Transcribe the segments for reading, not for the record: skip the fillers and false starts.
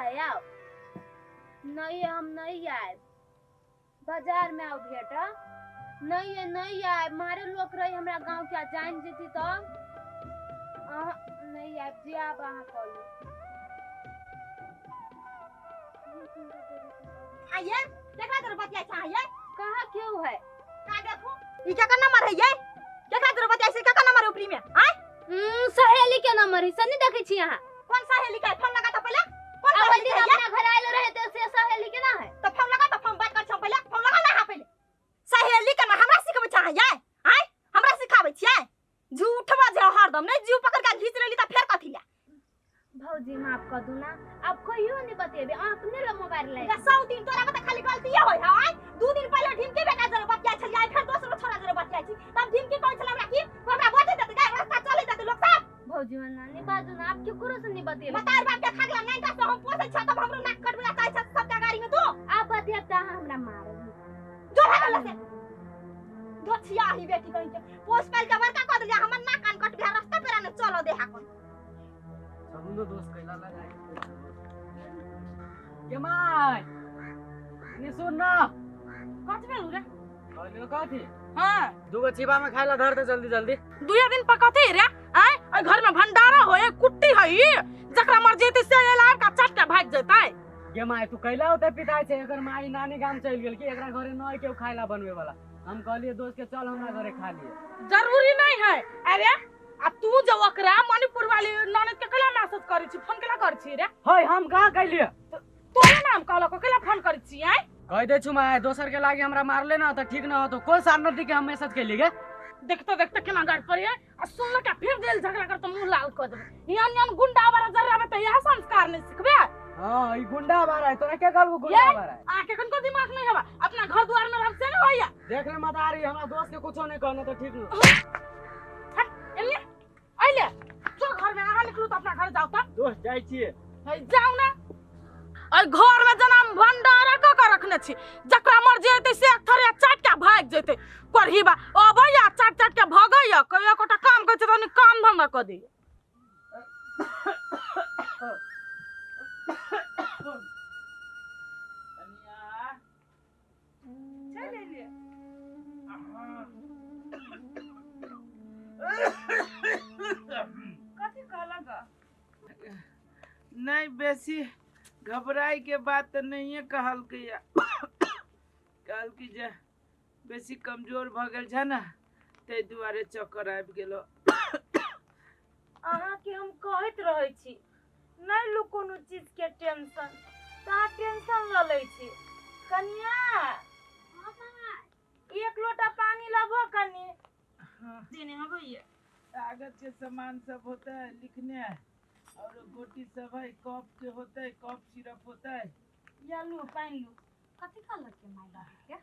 है, आओ। नहीं, हम नहीं आएब, बाजार में आओ भेट। नहीं है, नहीं आएब, मारे लोग रही हमरा गांव के, जान जेती तब। अहाँ नहीं आएब, जे आब अहाँ कहलू। आइए देखा तोर बतिया छा आइए। कहाँ क्यों है? का देखू ई का नंबर है ये? केकरा तोर बतिया छै, केकर नंबर ऊपरी में? आय सहेली के नंबर है, से नहीं देखै छी अहाँ? कौन सहेली के? फोन लगा त पहिले। कौन अब सहेली दिन के है? अपना घर आयल रहे त से सहेली के ना है। त फोन लगा त फोन बात कर छौ, पहिले फोन लगा ना। हां, पहिले सहेली के ना हमरा सिखबै छै ये? आय हमरा सिखाबै छियै? झूठ बजे हरदम नहीं, जीव पकड़ के घींच लेली त फेर कथी ले? भौजी माफ कर दू ना, अब कहियो नहीं बतेबे, अहाँ अपने ला मोबाइल ले। 100 दिन तोरा में त खाली गलतीये होय है। आय 2 दिन पहिले ढिमकी बेटा जरे बतिया छलियै, फेर दोसरो छोरा जरे बतिया छी, तब ढिमकी कहै छल हमरा कि हमरा बजे देते गाय, रास्ता चले देते लोग सब। भौजी मना नहीं बाजू ना, आप केकरो से नहीं बतेबे। मतार बाप के खागला नहीं त हम पोसै छ, तब हमरो नाक कटबे चाहै छ सबका गाड़ी में तू। आप बतियाब त अहाँ हमरा मारब। जो भागल से धोछिया ही बेटी कहीं के पोस पाल के बड़का कर दिया, हमर नाक कान कट गया, रास्ता पेरा ने चलो दे हाकन। चलू ना दोस्त, कैला लगाई के my ने सुन ना। कथी भेलू रे? कहलियो कथी? हां। दूगो चिबा में खाइला धर दे जल्दी जल्दी। दुए दिन पर कथी रे? आय ओइ घर में भंडारा होए, कुट्टी हई, जकरा मर्जी हेतै से एला का चट के भाग जेतै। गे my तू कैला होते पिताई छै? एकर माई नानी गाम चलि गेल कि एकरा घरे नय केओ खाइला बनवे वाला। हम कहलिए दोस्त के चल हमरा घरे खा लिए। जरूरी नहीं है। अरे आ तू जो ओकरा मणिपुर वाली ननद के कैला मैसेज करै छी, फोन कैला करै छी रे? हय हम कहाँ कैलिए? तोरे नाम कहलक कैला फोन करै छी? आय कह दे छु my, दोसर के लागी हमरा मारले ना त ठीक ना होतो। कोन सार नदी के हम मैसेज कैली गे? देखते देखते केना गाड़ पड़े आ सुनल के फिर जेल झगड़ा कर त मुंह लाल कर देबे। यान यान गुंडा वाला जर्रा में त यह संस्कार नहीं सिखबे। हां ई गुंडा बारा है, तोरा के कहलबो गुंडा बारा है? आ के कनको दिमाग नहीं हवा, अपना घर द्वार में रहब से न होइया। देख ले मदारी, हमरा दोस्त के कुछो नहीं कहना त ठीक न। हट एले आइले जो घर में अहाँ निकलू त अपना घर जाओ त। दोस्त जाय छिए। है जाओ ना। और घर में जना भंडारा क के रखने छी, जकरा मर्जी हेतै से एक थरिया चाट के भागि जेतै। करही बा अबैया चाट चाट के भगैया, कहियो एकोटा काम करै छै त ओनी काम धंधा क दैया। चलि एलियै। कथी कहलक? नहीं बेसी घबराई के बात तऽ नहिए कहलकै। कहलकै जे बेसी कमजोर भऽ गेल छै ने, ताहि दुआरे चक्कर आबि गेलो। अहाँके हम कहैत रहै छी नहि लू कोनो चीजके टेंशन, तऽ अहाँ टेंशन लऽ लै छी। कनिया एक लोटा पानी लाबो कनी। देने अबैया। कागज के सामान सब होता है लिखने, और गोटी सब है, कफ के होता है, कफ सिरप होता है। या लू पानि लू। कथी कहलक के माय बाप के?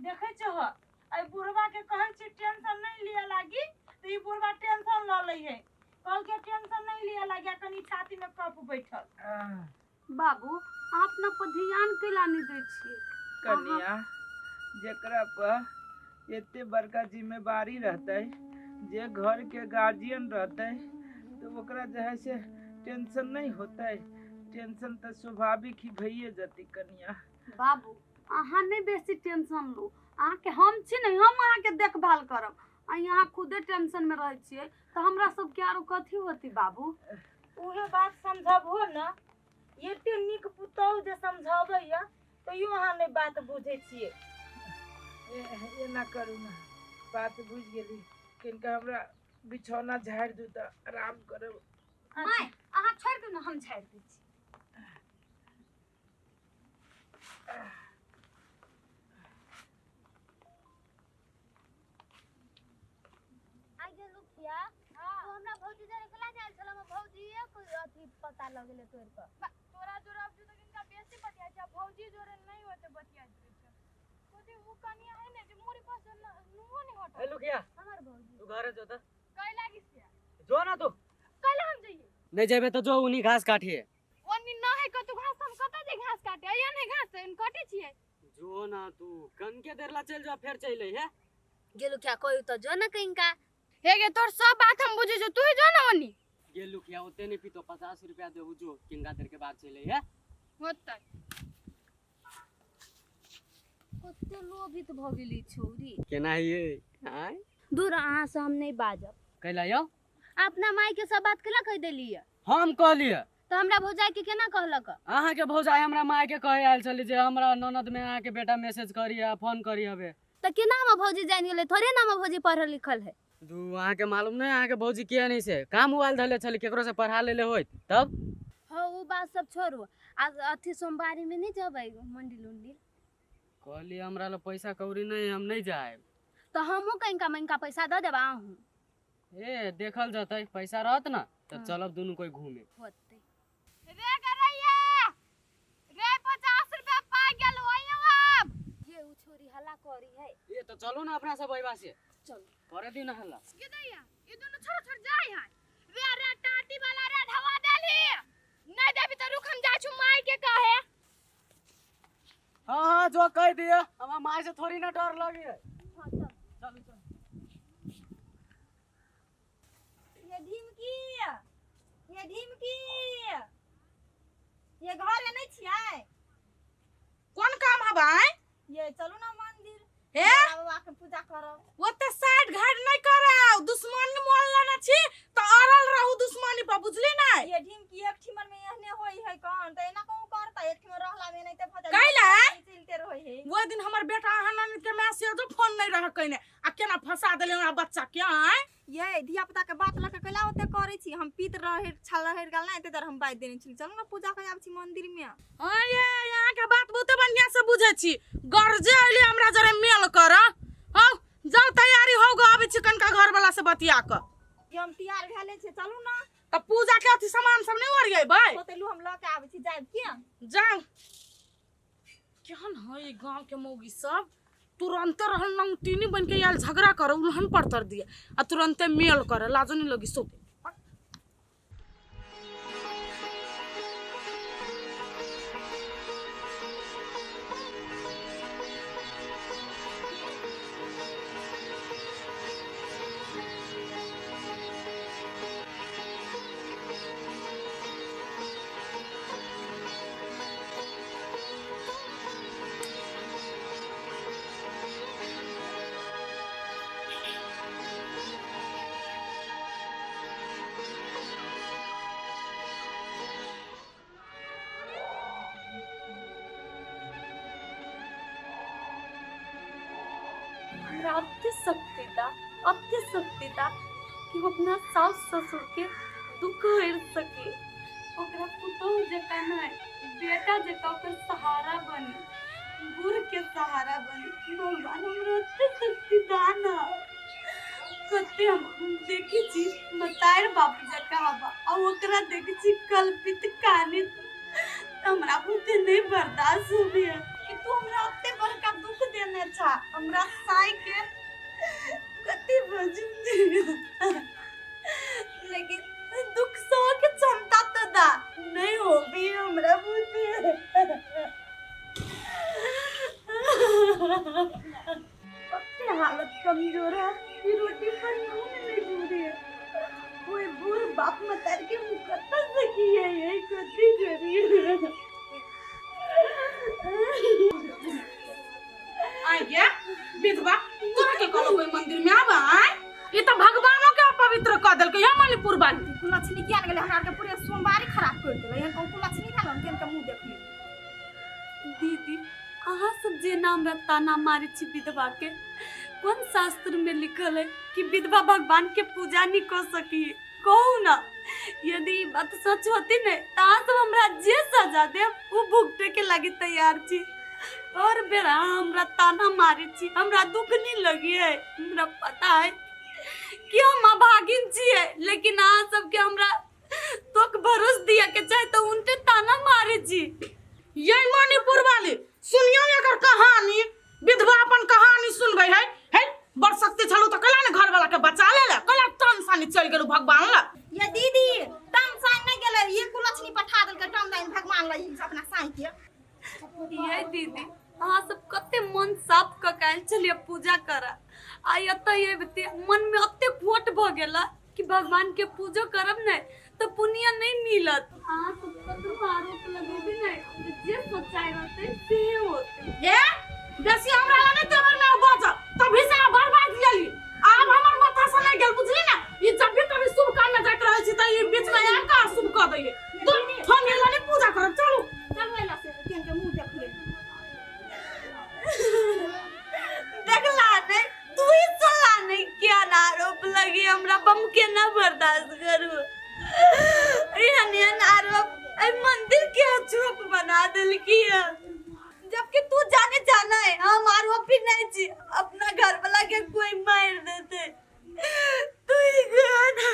देखै छहो एहि बुढ़वा के कहै छी टेंशन नहीं लिअ लागी, तऽ ई बुढ़वा टेंशन लऽ लै है। कहलकै टेंशन नहीं लिअ लागी, आ कनी छाती में कफ बैठल। बाबू अहाँ अपना पर ध्यान कैला नहीं दै छियै? कनिया जेकरा पर एते बड़का जिम्मेवारी रहतै, जे घर के गार्जियन रहतै, तो ओकरा जे है से टेंशन नहीं होतै। टेंशन तऽ स्वाभाविक ही भइए जतै कनिया। बाबू अहाँ नहीं बेसी टेंशन लू, अहाँके हम छी ने, हम अहाँके देखभाल करब। आ यहाँ खुदे टेंशन में रहै छियै तऽ हमरा सबके आरो कथी होती बाबू? उहे बात समझबहो न, एते नीक पुतहु जे समझाबैया तैयो अहाँ नहि बात बुझै छियै। एना करू ना, बात बुझि गेली। किनका हमरा बिछौना झाड़ि दू तऽ आराम करब। माय अहाँ छोड़ि दू ने, हम झाड़ि दै छी। आइ गेल लुखिया, तू हमरा भौजी जरे केला जायल छल? हमर भौजी एक अथी पता लग गेलै तोड़ि कऽ। तोरा जोरे अब तो किनका बेसी बतियाइ छै, आ भौजी जोरे नहि ओते बतियाइत रहै छै। सोचे उ कनिया है ने जे मुड़ी पर से नुओ नहि हटल। ए लुखिया, हमर भौजी तू घरे जो त। कै लागी से? जो ना तू। कैला हम जइए? नहीं जेबे तो जो उनी घास काटिए। ओनी न है कतौ घास, हम कतऽ जे घास काटे? अइया नहि घास है, काटे छियै। जो ना तू, कनके देर ला चल जा, फेर चल है। गेलु क्या कोई तो जो ना कहीं का। हे गे तोर सब बात हम बुझै छौ, तू ही जो ना ओनी। गेलु क्या ओते नहीं पीतो, 50 रुपया देबू जो किनका देर के बाद चले है। होतै। कते लोभित भऽ गेली छौरी। केना ये आय? दूर, अहाँ से हम नहीं बाजब। कैला यौ? अपना माई के सब बात केना कहि देलियै? हम कहलियै। तऽ हमरा भौजाई के केना कहलक? अहाँके भौजाई हमरा माय के कहे आयल छली जे हमरा ननद में अहाँके बेटा मैसेज करी आ फोन करी हबे। तऽ केना हमर भौजी जानि गेलै? थोड़े ना हमर भौजी पढ़ल लिखल है। दू, अहाँके मालूम नहीं अहाँके भौजी किया नहीं से काम मोबाइल धले छली, केकरो से पढ़ा लेले होइत तब। हाँ वो बात सब छोड़ू, आ अथी सोमवारी में नहीं जबै मंदिर उंदिर? कहली हमरा लग पैसा कौड़ी नहीं, हम नहीं जाएब। तऽ हमहूँ कनिका मनिका पैसा दऽ देब अहूँ। ए देखल जतै, पैसा रहत ना तऽ हाँ। चलब दुनू कोई घूमे। होतै। रे करैया रे, 50 रुपया पा गेल ओइयो आब। ये उ छोरी हल्ला करी है। ए तो चलो ना अपना सब अइबा से। चलो। करे दी ना हल्ला। ये दैया ये दोनों छोड़ छोड़ जाय है। रे रे टाटी वाला रे ढवा देली, नहीं देबी त रुक हम जाइ छु माई के कहे। हाँ हाँ जो कह दिया, हमरा माय से थोड़ी ना डर लगे है। हाँ चल। चलो चलो। ये ढिमकी, ये ढिमकी, ये घर में नहीं छियै? कोन काम हबै? ये चलू ना मंदिर। हे? भोला बाबा के पूजा करब। ओते साइड घाट नहीं कराउ, दुश्मनी मोल लेने छी तऽ अड़ल रहू दुश्मनी पर, बुझली नै? ये ढिमकी एक ठिमन में एहने होई है कौन त एना कहूं करता, एक ठिमन रहला में नहीं त भजा कैला? चलते रहै है। ओहि दिन हमर बेटा अहाँ ननद के मैसेजो फोन नहीं रह कइने आ केना फंसा देले हमरा बच्चा के। आय ये धिया पुता के बात लके कैला ओते करै छी? हम पीत रहे छल रहे गेल ना, एते दर हम बाजि देने छी। चलू ना पूजा करे आबै छी मंदिर में। हाँ ये यहाँ के बात बहुते बढ़िया से बुझे छी, गरजे अइली हमरा जरे मेल कर। हौ जाउ तैयारी हो गो, आबै छी कनका घर वाला से बतिया क। ये हम तैयार भेले छी, चलू ना। त पूजा के अथी सामान सब नहीं ओरियेबै? होतेलू हम ल के आबै छी, जायब किया? जाउ। केहन है ई गांव के मौगी सब, तुरंते रहल नंगटीनी बन के आयल झगड़ा करे, उलहन पड़तर दिए आ तुरंते मेल करे, लाजो नहीं लगी सो। हमरा अते शक्ति दा, अते शक्ति दा कि हम अपना सास ससुर के दुख हर सके, ओकरा पुतोह जकाँ नहीं बेटा जकाँ ओकर सहारा बनी, बूढ़ के सहारा बनी। भगवान हमरा अते शक्ति दा ना। कते हम देखै छी मतार बाप जकाँ हवा आ ओकरा देखै छी कल्पित कहानी, हमरा बुते नहीं बर्दाश्त होइए कि तू हमरा ओते बड़का दुख देने छा, हमरा साई के कते बजू, लेकिन दुख सह के क्षमता तो दा नहीं होबी हमरा बुते। कते हालत कमजोर है कि रोटी पर नून नहीं जुड़े, ओए बूढ़ बाप मतार के मुकत्ता सकी है यही कते करी। आइ गे विधवा, तोरा के कहलौ ओहि मंदिर में आब? आय ई त भगवानो के अपवित्र क देलकै यौ मणिपुर वाली। कुलक्षणी किया ने गेलै? हमरा आरके पूरे सोमवारी खराब कर देलै। एहन कहूं कुलक्षणी भेल हम केन के मुंह देखली। दीदी अहाँ सब जेना हमरा ताना मारै छी विधवा के, कोन शास्त्र में लिखल है कि विधवा भगवान के पूजा नहीं कर सकी? कहू ना, यदि ई बात सच होती ने त अहाँ सब हमरा जे सजा देब उ भुगते के लागी तैयार छी। और बेर अहाँ हमरा ताना मारै छी, हमरा दुख नहीं लगी है, हमरा पता है कि हम अभागिन छियै, लेकिन अहाँ सबके हमरा तोक भरोस दिया के चाहे तो उनटे ताना मारै छी। ये मणिपुर वाली सुनियो एकर कहानी, विधवा अपन कहानी सुनबै है। है बड़ शक्ति छलू त कला ने घर वाला के बचा ले, कला टन सानी चल गेलू भगवान ला। ये दीदी टन साइन नहीं गेलै, ये कुलक्षणी पठा देलकै टन साइन भगवान ला ई अपना साइन के। ये दीदी अहाँ सब कते मन साफ क के आयल छलियै पूजा करऽ, आ एतऽ अबिते मन में ओते खोट भऽ गेला कि भगवान के पूजो करब ने तऽ पुण्य नहीं मिलत। अहाँ सब कतबो आरोप लगेबै ने तऽ जे सच्चाइ रहतै से होतै। ए बेसी हमरा लग नहीं तेवर में बज तभी से अहाँ बर्बाद लेली। आब हमर माथा से नहीं गेल बुझली ना। ई जब भी कभी शुभ काम में जाइत रहै छी त ई बीच में आबि कऽ शुभ कऽ दैये। दूर हम एला नहीं पूजा करब। चलू चलू एला से केहन के मुंह देखबै। देखला नहीं तू ही सुनला नहीं क्या आरोप लगी हमरा पर, हम केना बर्दाश्त करू एहन एहन आरोप। एहि मंदिर के अछूप बना देलकी है, जबकि तू जाने जाना है हम आरोपी नहीं छी। अपना घर वाला के कोई मार देते तू ही कह ना।